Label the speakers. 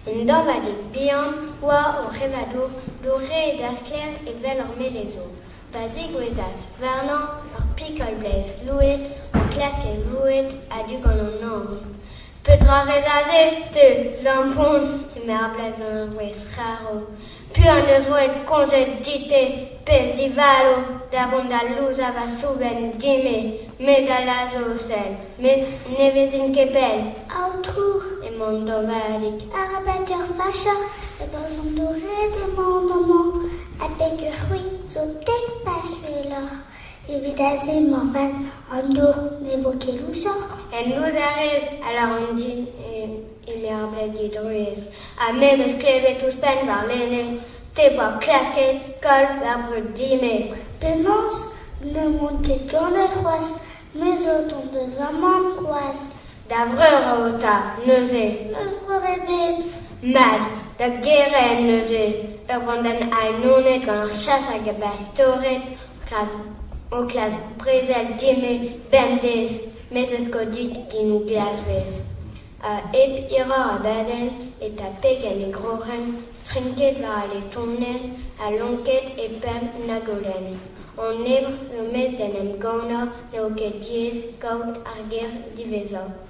Speaker 1: Un dañvadig bihan oa oc'h evañ dour, dourreet ha sklaer evel ur melezour, pa zegouezhas warnañ ur pikol bleiz louet o klask e voued a-du gant an naon. Petra 'rez aze, te, lampon ? eme ar bleiz gant ur vouezh c'harv. Piv en deus roet koñje dit-te, pezh divalo, da vont da louzañ va soubenn din-me ? Me da lazho, sell, met ne vezin ket pell.
Speaker 2: Aotrou,
Speaker 1: emañ an dañvadig.
Speaker 2: Arabat deoc'h fachañ, e-barzh an dour-red emaon amañ, ha peger c'hwi zo dek paz uheloc'h. Evit aze moarvat an dour ne vo ket lousoc'h.
Speaker 1: En louz a rez, a lâran din, eme ar bleiz didruez. Ha me 'm eus klevet ouzhpenn warlene te 'boa klasket koll va brud din-me.
Speaker 2: Penaos n'emaon ket ganet c'hoazh, me zo o tont deus amañ c'hoazh.
Speaker 1: Da vreur eo 'ta, neuze.
Speaker 2: N'eus breur ebet.
Speaker 1: Mat, da gerent neuze, ur bandenn aenoned gant ar chas hag a bastored o klask brezel din-me bemdez, me 'zesko dit genoù glasvez. Ha hep hiroc'h abadenn e ta peg en e groc'hen, strinket war al letonenn ha lonket e pemp nagolenn. An ebr zo mez d'en em gannañ n'eo ket diaes kaout ar ger diwezhañ.